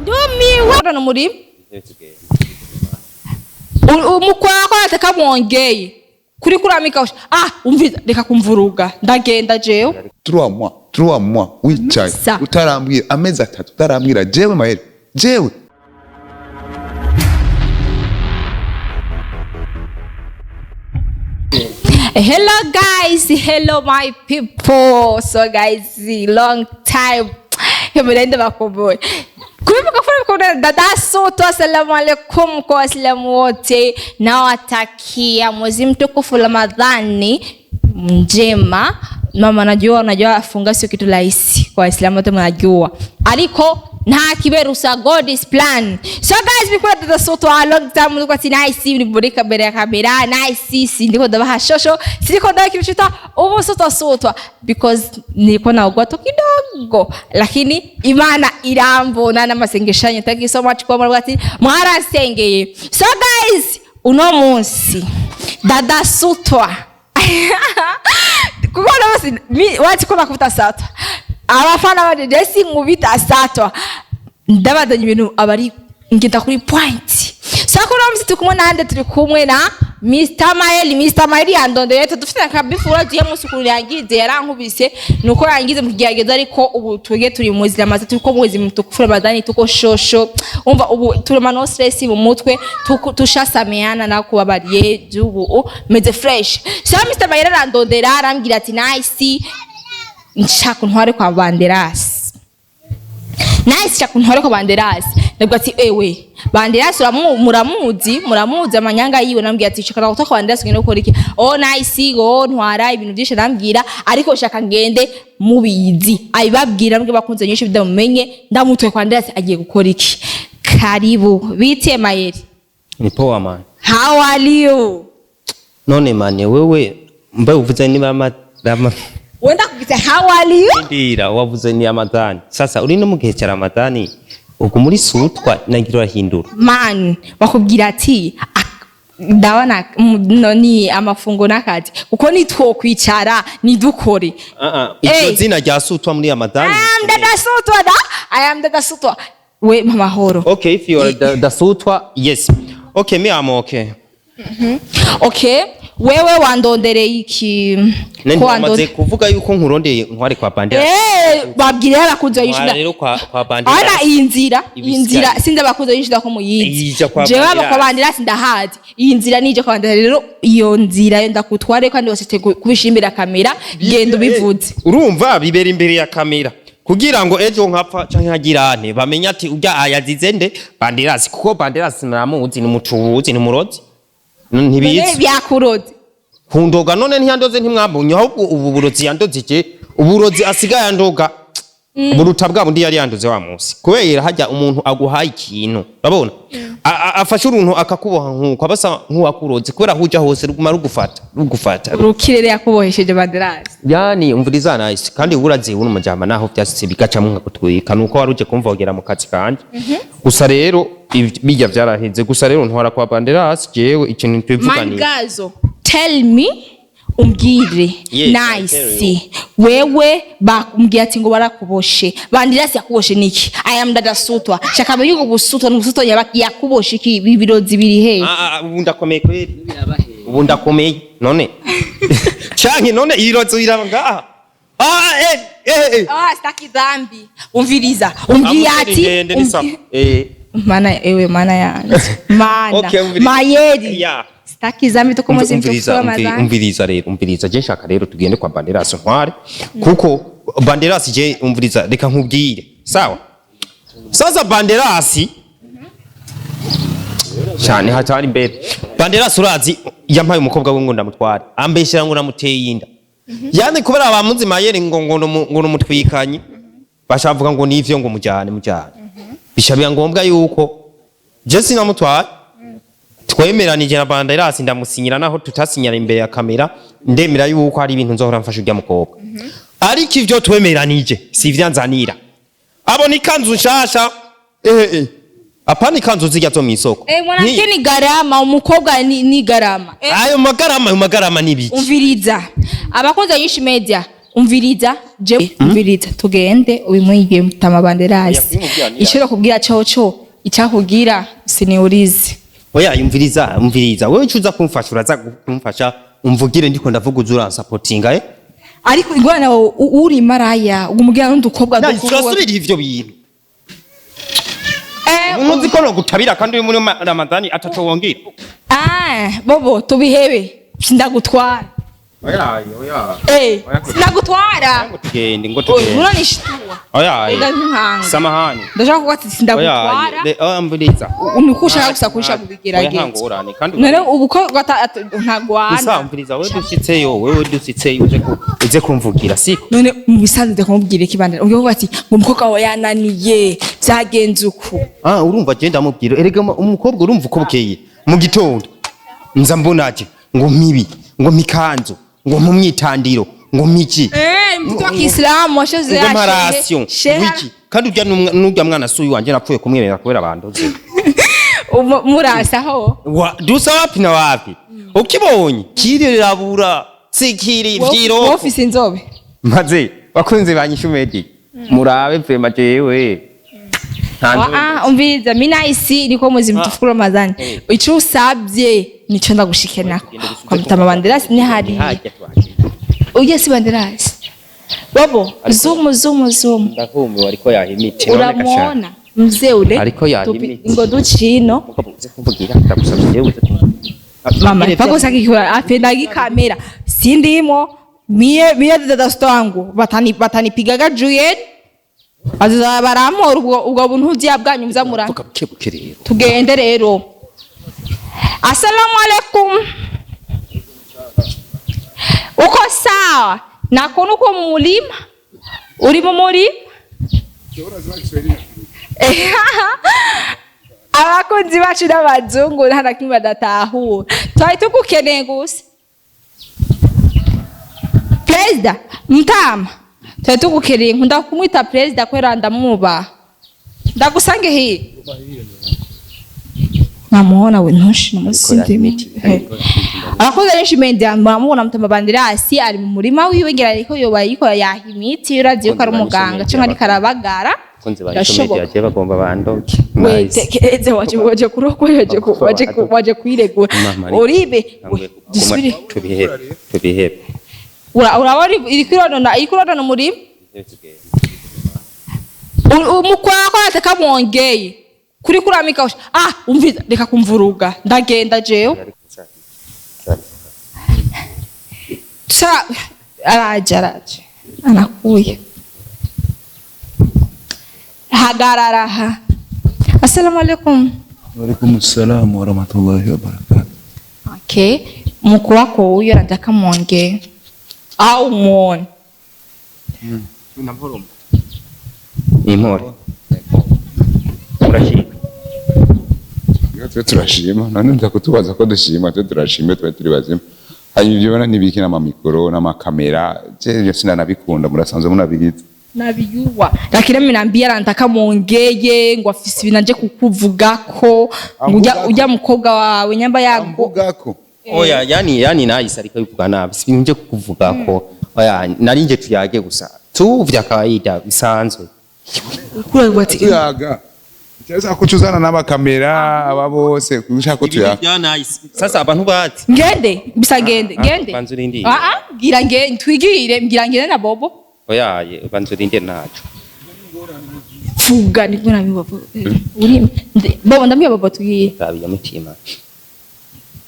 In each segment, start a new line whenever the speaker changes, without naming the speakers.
Ndumiwe no muri umukwako atakamwongeye kuri kuramika. Ah, umviza, reka kumvuruga, ndagenda jewe.
3 mois, 3 mois wicaye
Sa.
utarambwira, amezi 3 utarambwira jewe Mayeri jewe.
Hello guys, hello my people. So guys, long time. Murende bakumbuye. Kubivuga kuri kuna dada Soto, assalamu alaikum kwa Waislamu wote. Nawatakia mwezi mtukufu Ramadhani njema. Mama najua, najua funga sio kitu rahisi kwa Waislamu wote mnajua. Ariko nta kiberusa, God is plan. So guys, bikora dada Soto a long time niko ati nice ni mbere ya kamera nice, si ndiko ndabaha shosho, siko ndabaha kitu chita ubu Soto Soto because nilikuwa naugua tu kidogo, lakini Imana irambona n'amasengesho yanyu. Thank you so much kwa muravuga ati mwarasengeye. So guys, uno munsi dada Sutwa kuko nabose wazi ko bakubita satwa, abafana banje je sinkubita satwa, ndabazanye ibintu abari ngenda kuri point. So kuno munsi turi kumwe nande? Turi kumwe na Mr. Maeli. Mr. Maeli yandondeye, dufite akabifura tuye munsi ukuntu yangize, yarankubise nuko yangize mu kigerageza, ariko ubu twege turi mu mwezi Ramadhani, turiko mwezi mtukufu Ramadhani, tuko shosho, umva ubu turema no stress mu mutwe, tushasameana na kubabariye jubu meze fresh. So Mr. Maeli arandondera arambwira ati nice, nshaka ntware kwa Banderas, nice, nshaka ntware kwa Banderas. Ndabwo ati ewe Banderas muramuzi, muramuzi amanyanga yiwe. Nambwira ati shaka kutoka kwa Banderas ngende gukora iki? Oh nice, go ntwara ibintu byinshi arambwira, ariko shaka ngende mubizi abibabwira mbwe bakunze nyinshi bidamumenye ndamutwe kwa Banderas agiye gukora iki. Karibu bite Mayeri?
Ni poa man.
How are you?
None man, wewe mbe uvuze ni mama rama.
Wenda kubita how are you?
Ndira wavuze ni Ramadhani. Sasa uri no mu gihe cya Ramadhani ubwo muri sutwa nagira urahindura.
Man, bakubwira ati ndabona no ni amafungo n'akazi kuko nitwokwicara nidukore.
Ah ah, iryo
Hey.
zina rya sutwa muri Ramadhani.
I am dada sutwa da, I am dada sutwa we mamahoro.
Okay, if you are the sutwa, yes. Okay, me I'm okay.
Okay, wewe wandondereye iki?
Nende
Ko
wamaze kuvuga yuko nkurondeye ntware kwa Bandera.
Eh, babwire abakunzi
Ntwara
bayishinda
rero kwa Bandera.
ana iyi nzira iyi
Ibisigaye.
nzira sinzi abakunzi bayishinda ko muyizi.
Ija kwa
Jewe
Banderas.
kwa Banderas ndahazi iyi nzira nije kwa Banderas, rero iyo nzira yo ndakutware kandi wasite kubishimbira kamera, genda ubivuze.
Urumva bibera imbere ya kamera kugira ngo ejo nkapfa canke nkagirane bamenye ati urya ayazize nde Banderas, kuko Banderas muramuzi, ni umucubuzi, ni umurozi. Ntibizi
byakuroze
kundoga none ntiyandoze ntimwambonye, ahubwo ubu burozi yandoze je uburozi asigaye andoga buruta bwa bundi yari yandoze wa munsi, kubera hajya umuntu aguhaye ikintu urabona afashe uruntu akakuboha nkuko abasa nk'uwakuroze, kubera aho uja hose ruguma rugufata rugufata.
Urukirere yakubohesheje Banderas.
Yani umviriza nice kandi urazi uno mujama naho vyasitse bigacamwe nkagutwika nuko wari uje kumvogera mu kazi kanje. Gusa rero bijya vyaraheze, gusa rero ntwara kwa Banderas jewe ikintu tubivuganiye.
Mangazo, tell me, umbwire.
Yes, I tell
Nice, wewe bakumbwira ati ngo barakuboshe, Banderas yakuboshe niki? I am dada sutwa, shaka menye ubwo busutwa n'ubusutwa yakuboshe iki? Ibi birozi biri he?
Ah, ah, ubu ndakomeye kweli, ubu ndakomeye none canke none ibirozo biraba ngaha. Ah, eh eh eh.
Ah, sitaki dhambi. Umviriza, umbwira ati
Ndende ni sawa. Eh.
Mana ewe, mana yanje, mana.
Okay, umviriza.
Mayeri.
Yeah.
Sitaki dhambi, tuko mwezi
Umviriza,
mtukufu wa Ramadhani.
umviriza rero, umviriza je nshaka rero tugende kwa Banderas ntware, kuko Banderas je umviriza reka nkubwire sawa. Sasa Banderas cyane hatari imbere Banderas urazi yampaye umukobwa we ngo ndamutware, ambeshyira ngo namuteye inda, yani kubera bamuzi Mayeri ngo numutwikanyi bashavuga ngo nivyo ngo mujyane mujyane, bishabira ngombwa yuko je sinamutware. Twemeranije na Banderas ndamusinyira naho tutasinyana imbere ya kamera, ndemera yuko hari ibintu nzohora mfasha urya mukobwa, ariko ivyo twemeranije si ivyanzanira abona ikanzu nshasha, eh eh, apana ikanzu zirya zo mw'isoko.
Eh, mwanamke ni garama, umukobwa ni garama. Eh,
Ayo magarama, ayo magarama ni ibiki?
Umviriza abakunzi ba Nyinshi Media. Umviriza je, umviriza, tugende ubimwige mutama Banderasi.
Oya, kubimubwira ni
Ico kubwira coco icyakubwira siniurize.
Oya, umviriza, umviriza, wewe ico uza kumfasha, uraza kumfasha umvugire, ndiko ndavuga uza uransapotinga, eh.
Ariko ingorane wawe uri maraya umubwira n'udukobwa.
Turasubira ivyo bintu.
Eh,
umuntu uzi ko no gutabira kandi uri muri Ramadani ataco wongera.
Ah, bobo, tubihebe, sindagutwara.
Oya, oya.
Eh,
Oya,
sindagutwara.
Ngo tugende, ngo tugende.
Uranishtua.
Oya.
Ega nkanga.
Samahani.
Ndashaka kuvuga ati
Oya.
sindagutwara.
Oya, mbiriza.
Nuko ushaka gusa kunsha mu
Oya,
bigeragezo.
ntangorane kandi.
None ubu ko ntagwana.
Gusa umviriza, wewe dushitseyo, wewe dushitseyo uze ku uze kumvugira, siko?
None mu bisanzwe kumubwira ikibandera ubwo ati ngo umukobwa wawe yananiye, byagenze uku.
Ah, urumva je ndamubwira, erega umukobwa urumva uko bukeye mu gitondo nza mbona ati ngo mibi, ngo mikanzu, ngo mumwitandiro, ngo miki.
Eh, mtoto wa Kiislamu washoze.
Ngo marasyo wiki, kandi urya n'urya mwana suyu wanje napfuye kumwemerera kubera abandoze.
Murasaho.
Wa dusa wapi na wapi, ukibonye kirirabura sikiri vyiro.
Ofisi inzobe.
Maze bakunze banyishumedi murabe vrema jewe nta nzobe.
Ah, umviriza, mina isi niko muzi mtufu Ramadhani. Ico usabye nico ndagushikenako. Kwa mutama Banderasi ni hari.
Ntihajya twakira.
Ujye si Banderasi. Bobo, zoom zoom zoom.
Ndahumiwe, ariko yahimite none gashaka.
Uramwona mzee ule.
Ariko yahimite.
Ngo ducino.
Mugabo uze kumvugira, ndagusabye, jewe uze kumvugira.
Mama, pako saki kwa apendagi kamera. Sindimo mie mie dada wangu batanipigaga juu yenu. Azaza baramora ubwo buntu bya bwanyu muzamura.
Vuga buke buke rero.
Tugende rero. Assalamu alaikum. Uko sawa? Nakuona uko mu mulima. Uri mu murima? Abakunzi bacu n'abazungu nta na kimwe badatahura. Twari tugukeneye gusa. Perezida Mutama, twari tugukeneye, nkunda kumwita perezida kubera ndamwubaha. Ndagusange hiye. Namuona we ntushi namusindimi. Abakozi benshi media muramubona Mutama Banderasi ari mu murima wiwe, ngira ariko yoba yikora yaha imiti, urazi yuko ari umuganga canke ariko arabagara.
Bakunzi banyishumedi
Birashoboka.
je bagomba bandoke.
We
Nice.
tekereze waje waje kurokwa waje waje waje kwiregura.
Mama, ariko-
Uribe
Ntanguye kuguma-
dusubire.
Tubihebe, tubihebe.
Urabona iriko ironona umurima. Umukwako atakamwongeye kuri kuramika ah umviza reka kumvuruga ndagenda jewe. Sa araje araje anakuye hagarara ha. Assalamu alaikum.
Walaikum salam warahmatullahi wabarakatuh.
Okay, mkuu wako huyo anataka mwongee au muone.
Impore. Urashika.
Iyo twe turashima, none nza kutubaza ko dushima, twe turashima, twe turi bazima. Hanyuma ibyo bana nibiki n'amamikoro n'amakamera, je ibyo sinanabikunda, murasanzwe munabigize.
Nabiyuwa lakini mimi naambia anataka mwongeye ngo afise ibintu aje kukuvugako ngo ujya mukobwa wawe nyamba yago.
Ambugako.
Oya, yani nahise ariko bivuga nabi. Si nje kukuvuga ko. Oya, nari nje tuyage gusa. Tu vya kawaida bisanzwe.
Kura ati
Tuyaga. Cyasa ko tuzana n'amakamera aba bose ushaka ko tuyaga.
Ibintu bya nice. Sasa abantu bazi.
Ngende bisa ngende
Ah,
ngende.
banza urindire.
Ah ah, ngira ngende twigire ngira ngende na bobo.
Oya, banza urinde ntaco.
Fuga niko na mimi bobo. Uri bobo ndambia bobo tugire.
Rabiya mutima.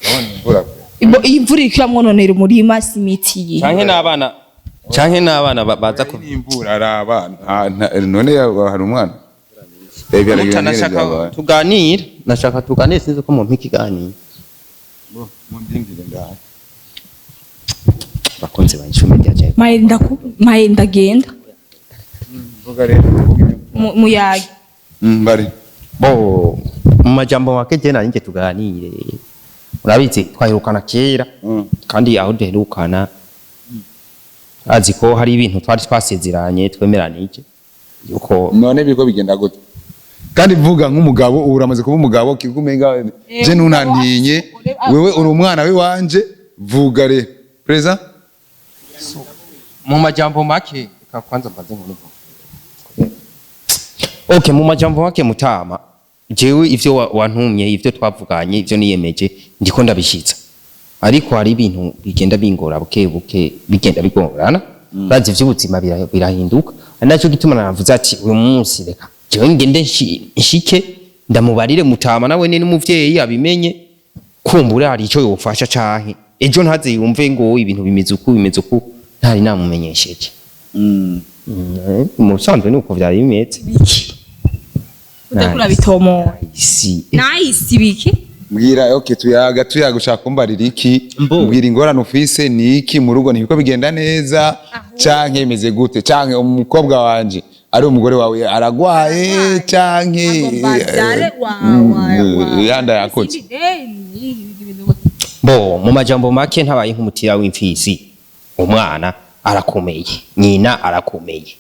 Imvura.
Ibo imvura iriko iramwononera umurima si imiti yiwe.
Canke n'abana. Canke n'abana baza ku
Imvura araba none hari umwana. Eh byaragira
Nashaka tuganire, nashaka tuganire, sinzi ko mumpa ikiganiro.
Mundindire ndaha.
Bakunzi banyishumi rya Jack.
Maye ndaku maye ndagenda.
Mvuga rero.
Muyage.
Bari.
Bo mu majambo make je nari nje tuganire. Urabizi twaherukana kera kandi aho duherukana azi ko hari ibintu twari twasezeranye twemeranije yuko
None biriko bigenda gute? Kandi vuga nk'umugabo, ubu uramaze kuba umugabo kigumenga je ntunantinye, wewe uri umwana w'iwanje, vuga re. Preza?
Mu majambo make, reka kwanza mbanze nkuru. Okay, mu majambo make mutama, jewe ivyo wantumye, ivyo twavuganye, ivyo niyemeje, ndiko ndabishitsa, ariko hari ibintu bigenda bingora buke buke, bigenda bigorana. Bazi ivy'ubuzima birahinduka, ari naco gituma navuze ati uyu munsi reka jewe ngende nshike ndamubarire mutama, nawe ni n'umuvyeyi abimenye, kumbura hari ico yofasha, canke ejo ntaze yumve ngo ibintu bimeze uku, bimeze uku, ntari namumenyesheje. Mu busanzwe nuko vyari bimeze.
Biki udakura bitomoye?
Isi.
Nice, biki?
Mbwira, okay, tuyaga tuyaga, ushaka kumbarira iki?
Mbo.
Mbwira ingorane ufise ni iki mu rugo? Ntibiko bigenda neza canke bimeze gute? Canke umukobwa wanje ari umugore wawe aragwaye canke
Agomba abyare
yanda yakoze?
Bo, mu majambo make, ntabaye nk'umutira w'imfisi, umwana arakomeye, nyina arakomeye,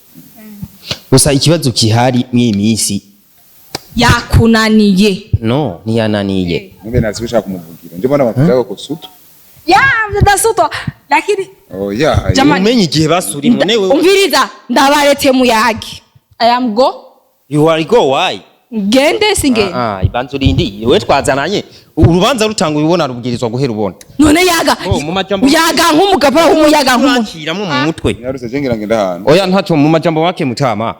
gusa ikibazo kihari mw'iyi minsi
Yakunaniye?
No, ntiyananiye.
Mbe nazi ushaka kumuvugira, ndimo n'amavuga ko suto.
Ya ndasuto, lakini
Oh ya.
Jamani.
Umenye igihe basuri none wewe.
Umviriza, ndabaretse muyage. I am go.
You are go, why?
Ngende singende?
Ah, ibanza urindi, wewe twazananye urubanza rutanga, ubibona rubwirizwa guhera ubona.
None yaga.
Oh, mu majambo-
Yaga nk'umugabo w'umuyaga nk'umuntu.
Urakiramo mu mutwe.
Nyaruse, je ngira ngenda ahantu.
Oya, ntacyo. Mu majambo make mutama,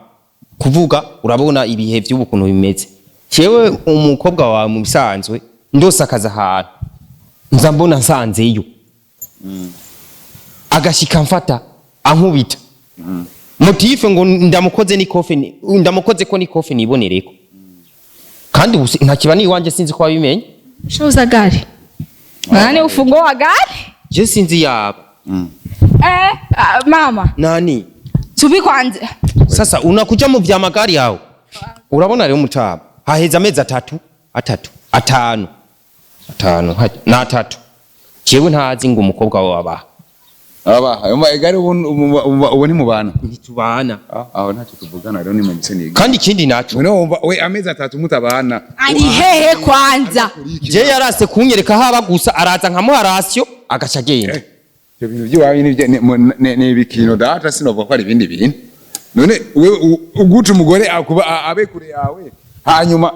kuvuga urabona ibihe by'ubu kuntu bimeze, jewe umukobwa wawe mu bisanzwe ndosakaza ahantu nza mbona nsanzeyo, agashika mfata ankubita motif ngo ndamukoze n'ikofe ndamukoze ko n'ikofe nibonereko, kandi ubu ntakiba n'iwanje, sinzi ko wabimenye.
Shauza gari nani? Ufunguo wa gari.
Je sinzi yaba.
Eh, ah, mama.
Nani?
Tubi kwanza.
Sasa unakuja mu vya magari yao. Urabona rero mutama, haheze amezi 3, 3, 5, 5 na 3, jewe ntazi ngo umukobwa wawe abaha.
Aba umva igare ubu ntimubana?
Ntitubana.
Ah, aho ntacyo tuvugana rero, ni mu mise.
Kandi ikindi naco,
None wumva we amezi 3 mutabana?
Ari hehe kwanza?
Je yarase kunyereka haba, gusa araza nkamuha ration agaca agenda.
Ibyo bintu by'iwawe ni ibikino data, sinovuga ko ari ibindi bintu. None we uguca umugore akuba abe kure yawe, hanyuma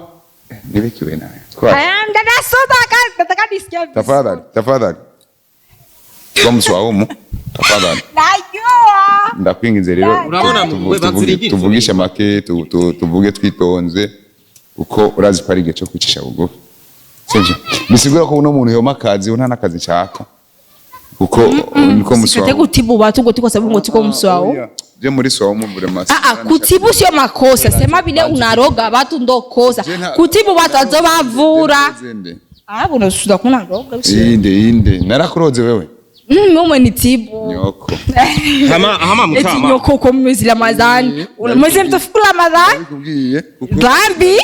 nibikiwe naye.
I am dada soda nataka nisikie vizuri.
Tafadhali, tafadhali, kwa mswaumu, tafadhali.
Najua.
Ndakwinginze rero.
Urabona, we banzira.
Tuvugishe make, tuvuge twitonze, kuko urazi ko ari igihe cyo kwicisha bugufi, sivyo? Bisigura ko uno muntu yoma akazi, nta n'akazi nshaka, kuko niko
Sikate
muswaumu.
kutibu watu ngo tuko sababu ngo tuko mswao.
Je muri swaumu vraiment.
Ah ah, kutibu sio makosa. Sema vile unaroga watu ndo kosa. Kutibu watu azobavura. Ah, bona suda kuna roga.
Inde inde narakuroze wewe?
Umenitibu.
Nyoko.
Hama
Eti
mutama.
nyoko kwa mwezi Ramadhani. Mwezi mtukufu Ramadhani.
Kubwiye.
Dhambi.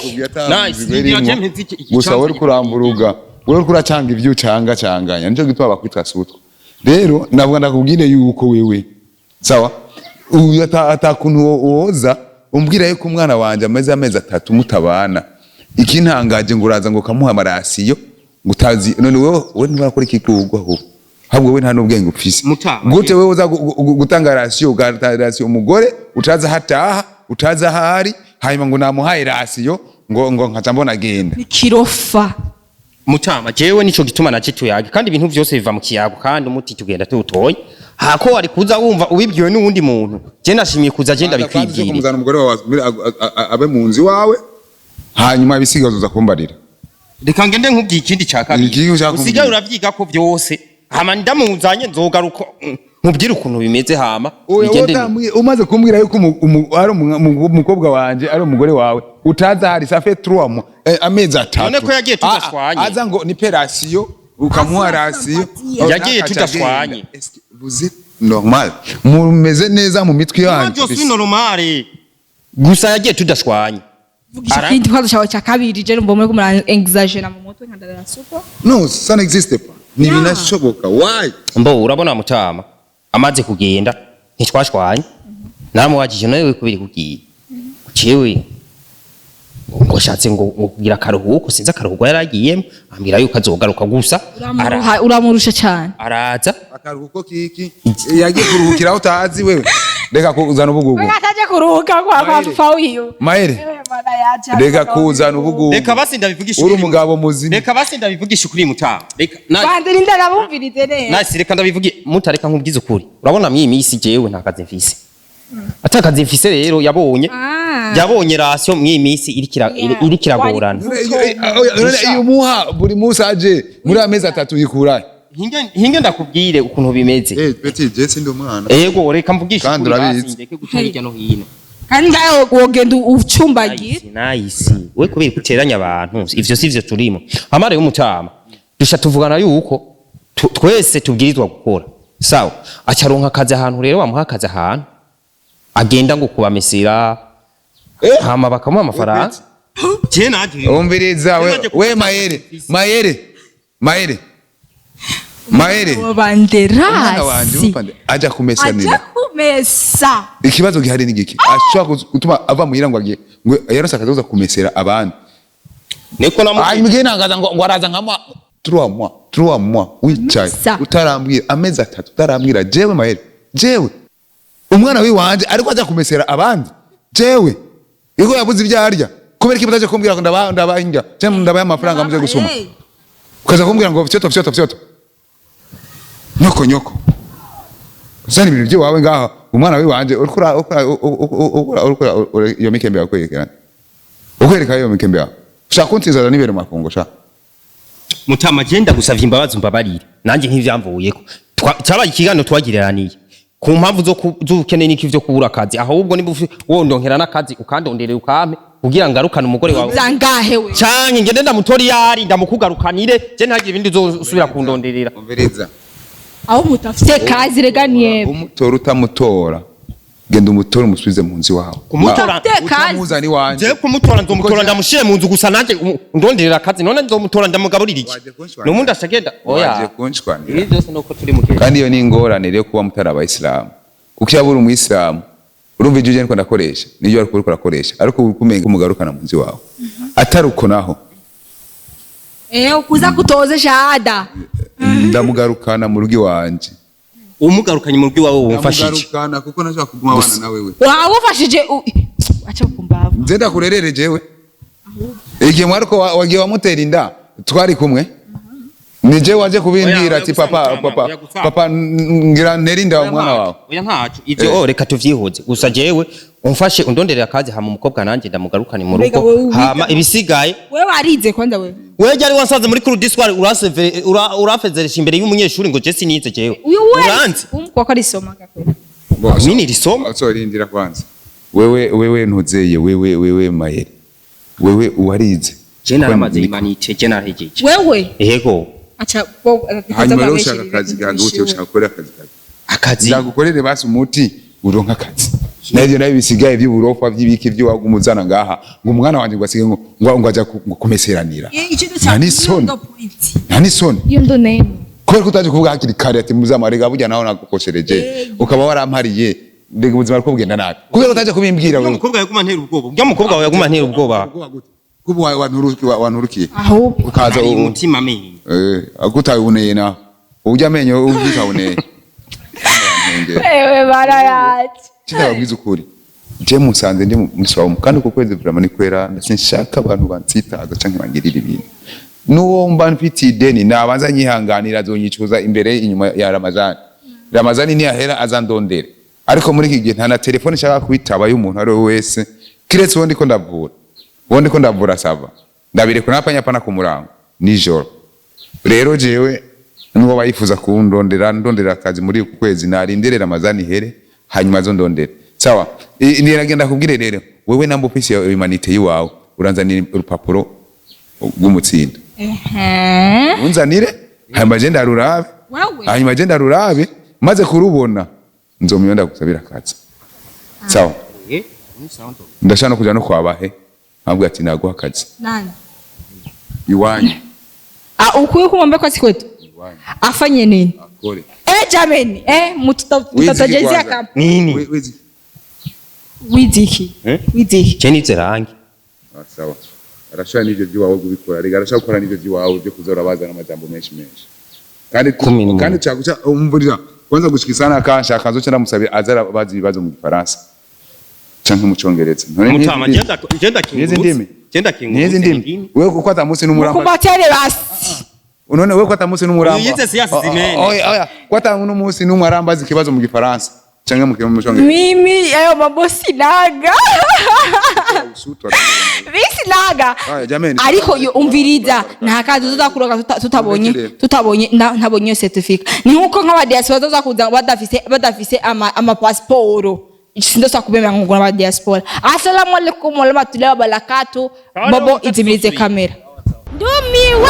Nice.
Gusa wowe uriko uramburuga, wowe uriko uracanga ivyo ucanga canganya, nico gituma bakwita sutwa. Rero navuga ndakubwire yuko wewe sawa, uyu atakuntu woza umbwira yuko umwana wanje ameze amezi 3 mutabana. Ikintangaje ngo uraza ngo kamuha ama ration ngo utazi. None wewe ntibarakora iki kugwa ahubwo ahubwo wewe nta n'ubwenge ufise.
Mutama,
gute wewe uza gutanga ration, ugatanga ration umugore utaza hataha, utaza ahari, hanyuma ngo namuhaye ration, ngo nkaca mbona agenda?
Ni kirofa.
Mutama, jewe nico gituma naje tuyage, kandi ibintu vyose biva mu kiyago, kandi umuti tugenda tuwutoye hako wari kuza wumva ubibwiwe n'uwundi muntu. Je nashimye kuza je
Kwanza
ndabikwibwira.
Kumuzana umugore wawe abe mu nzu iwawe, hanyuma ibisigazo uza kumbarira.
Reka ngende nkubwiye ikindi ca kabiri.
Iki ushaka
Usigaye
kumbwira.
uravyiga ko vyose, hama ndamuzanye nzogaruka nkubwire ukuntu bimeze, hama
Oya,
bigende.
Umaze kumbwira yuko ari umukobwa wanje ari umugore wawe utaza hari, ça fait 3 mois, amezi 3.
None ko yagiye tudashwanye?
Aza ngo ni ration, ukamuha ration.
Yagiye tudashwanye.
Est-ce que vous êtes normal? Mumeze neza mu mitwe yanyu?
Navyo si normale, gusa yagiye tudashwanye.
Vugisha
Ara-
ikindi kibazo cyawe cya kabiri. Je numva muri kumara exagera mu mutwe nka dada suko.
No, ça n'existe pas, ntibinashoboka, why?
Mbo urabona mutama, amaze kugenda ntitwashwanye, namuwajije nawe kubiri kugiye jewe. Ngo shatse ngo kugira akaruhuko, sinzi akaruhuko yaragiyemo, ambwira yuko azogaruka gusa.
Uramurusha cyane.
Araza.
Akaruhuko kiki? Yagiye kuruhukira aho utazi wewe? Reka kuzana ubugugu.
Ataje kuruhuka kwa papa wiwe.
Mahere, reka kuzana ubugugu.
Reka basi ndabivugisha
Uri
ukuri.
umugabo muzima.
Reka basi ndabivugisha ukuri, mutaha, reka
Bandera ndarabumvirize neza.
Nasi reka ndabivuge, mutareka nkubwize ukuri. Urabona mw'iyi minsi jewe nta kazi mfise, ata kazi mfise rero yabonye yabonye ration mw'iyi minsi iriko iragorana.
None iyo umuha buri munsi aje muri amezi 3 yikurahe?
Hinge ndakubwire ukuntu bimeze.
Eh, petit, je sindi umwana.
Ego, reka mvugishe
Kandi
ukuri basi.
urabizi.
Ndeke guca hirya no hino.
Kandi ngaho wogenda ucumbagira.
Nice, nice. We kubera guteranya abantu, ivyo sivyo turimo. Amare y'umutama dusha tuvugana yuko twese tubwirizwa gukora, sawa? Acaronka akazi ahantu, rero bamuha akazi ahantu agenda ngo kubamesera, hama bakamuha amafaranga. Je naje
Umviriza we, Mahere, Mahere, Mahere, Mahere. Umwana wanje
Banderasi
umupande aja kumesanira.
Aja kumesa.
Ikibazo gihari ni giki? Ashobora gutuma ava muhira ngo agiye ngo yarose akazi kuza kumesera abandi.
Niko namubwiye.
Hanyuma igihe nangaza ngo araza nkamuha 3 mois, 3 mois wicaye
Mesa.
utarambwira, amezi 3 utarambwira. Jewe Mahere, jewe umwana wiwanje ariko aja kumesera abandi, jewe iko yabuze ibyo arya, kubera iki mutaje kumbwira ngo ndabahinga cyangwa ndabaye amafaranga muze gusoma? Ukaza kumbwira ngo fyoto fyoto fyoto, nyoko nyoko, uzana ibintu by'iwawe ngaha. Umwana wiwanje uriko uriko iyo mikembe yawe kwerekana, ukwereka iyo mikembe yawe, ushaka kuntizaza n'ibere mu makungu sha.
Mutama, je ndagusavye imbabazi, umbabarire, nanjye ntivyamvuyeko. Cyabaye ikiganiro twagiraniye ku mpamvu z'ubukene n'iki vyo kubura akazi. Ahubwo niba wondonkera n'akazi, ukandonderera, ukampe kugira ngarukane umugore wawe.
Zangahe we?
Canke ngende ndamutora iyari, ndamukugarukanire, je ntagire ibindi uzosubira kundonderera.
Umviriza.
Aho mutafite kazi rega niye.
Umutora utamutora, genda umutore umusubize mu nzu iwawe.
Kumutora
Mutafite kazi.
Utamuzana iwanje.
Je kumutora nzomutora ndamushire mu nzu gusa, nanjye undonderera akazi. None nzomutora ndamugaburira iki?
Waje kunshwanira.
Numundi ashagenda
Waje
oya.
kunshwanira.
Ibi byose nuko turi mu gihe.
Kandi iyo ni ingorane rero kuba mutari abayisilamu, kuko iyo abura umuyisilamu, urumva ibyo ugenda ndakoresha nibyo ariko uriko urakoresha, ariko umenga umugarukana mu nzu iwawe atari uko naho.
Eh, ukuza kutoze shahada.
Ndamugarukana mu rugo iwanje.
Umugarukanye mu rugo iwawe wumfashije?
Ndamugarukana kuko nashaka kuguma abana na wewe.
Wawufashije acha kumbavu.
Nze ndakurerere jewe igihe mwariko wagiye wamutera inda twari kumwe, ni jewe waje kubimbwira
Oya,
ati
oya,
papa,
gusama,
papa,
oya, gusama.
papa, ngira ntere inda wa mwana wawe.
Oya, ntaco ivyo. Oh, reka tuvyihuze gusa. Jewe umfashe undonderera akazi, hama umukobwa nanjye ndamugarukane mu
Mbega
rugo.
wewe wiga-
Hama ibisigaye.
Wewe warize kwanza wewe?
Wewe ryari wansanze muri cours du soir urafezeresha imbere y'umunyeshuri ngo je sinize jewe?
Uyu we.
Uranzi.
Umukwa ko arisoma gakwe.
Mini risoma.
Rindira kwanza. Wewe ntuzeye, wewe Mayere, wewe warize?
Je naramaze humanités, je narahejeje.
Wewe
Yego.
acha.
Hanyuma rero ushaka akazi gute? Ushaka gukora akazi kawe?
Akazi.
Ndagukorere basi umuti uronka akazi, navyo nabyo bisigaye by'uburofa by'ibiki by'iwagumuzana ngaha ngo umwana wanje ngo asige ngo aja ngo kumeseranira. Nta n'isoni, nta n'isoni.
Iyo ndo name.
Kubera ko utaje kuvuga hakiri kare ati muzamarega burya naho nagukoshereje, ukaba warampariye, mbega ubuzima ariko bugenda nabi kubera ko utaje kubimbwira
Urya
wewe.
mukobwa yaguma ntera ubwoba, urya mukobwa wawe yaguma ntera ubwoba.
Kuba wanturukiye
Ahubwo
ukaza
Ari umutima amenyo.
Eh, agutawuneye naho urya amenyo utawuneye.
Ewe barayaje.
Ndababwiza ukuri, je musanze ndi mu somo kandi uko kwezi vraiment ni kwera, sinshaka abantu bansitaza canke bangirira ibintu. N'uwo mba mfitiye ideni nabanza nyihanganira, azonyicuza imbere inyuma ya Ramazani. Ramazani niyahera azandondere, ariko muri iki gihe nta na telefone nshaka kwitaba y'umuntu ari we wese kiretse uwo ndiko ndavura. Uwo ndiko ndavura ça va, ndabirekura napanyapana ku murango nijoro. Rero jewe nuwo bayifuza kundondera ndondera akazi muri uku kwezi, narindire Ramazani ihere hanyuma azondondere, sawa? Niragenda kubwire rero wewe, namba ufise ya humanités yiwawe, uranzanira urupapuro rw'umutsindo. Unzanire hanyuma je ndarurabe.
Wewe.
Hanyuma je ndarurabe, maze kurubona nzomenya ndagusabira akazi, sawa? Ndashaka no kuja no kwabahe nkabwira ati naguha akazi.
Nani?
Iwanyu.
Ah, ukuye kumwambia kwa sikwetu. Afanye nini?
Akore.
Eh, jameni, eh, mutatajezea kama
Nini?
Wiziki.
Wiziki.
Eh?
Wiziki.
Je nize langue.
Ah, sawa, arashobora n'ivyo by'iwawe kubikora. Rega arashobora gukora n'ivyo by'iwawe byo kuza urabaza n'amajambo menshi menshi, kandi
18.
Kandi caguca umvurira kwanza gushika isana kanshaka nzoca ndamusabira aza arabaza ibibazo mu Gifaransa canke mu Congereza. None
Mutama,
n'izi
genda genda.
N'izi ndimi.
Genda.
N'izi ndimi wewe kuko atamunsi n'umuramba.
Mukumbatere basi.
None wewe ko atamunsi n'umuramba.
Uyu yize sciences humaines.
Oya, oya, ko atamunsi n'umwe arambaza ikibazo mu Gifaransa canke mu Congereza.
Mimi ayo mambo sinaga.
Usutwa.
Bisinaga.
Aya, jameni.
Ariko yo umviriza, nta kazi tuzakuroga tutabonye
Ndekere.
tutabonye ntabonye iyo certificate. Ni nkuko nk'aba diaspora bazoza kuza badafise ama passport, sindosa kubemera ngo n'aba diaspora. Assalamu alaikum warahmatullahi wabarakatuh. Bobo, izimirize kamera, ndumiwe.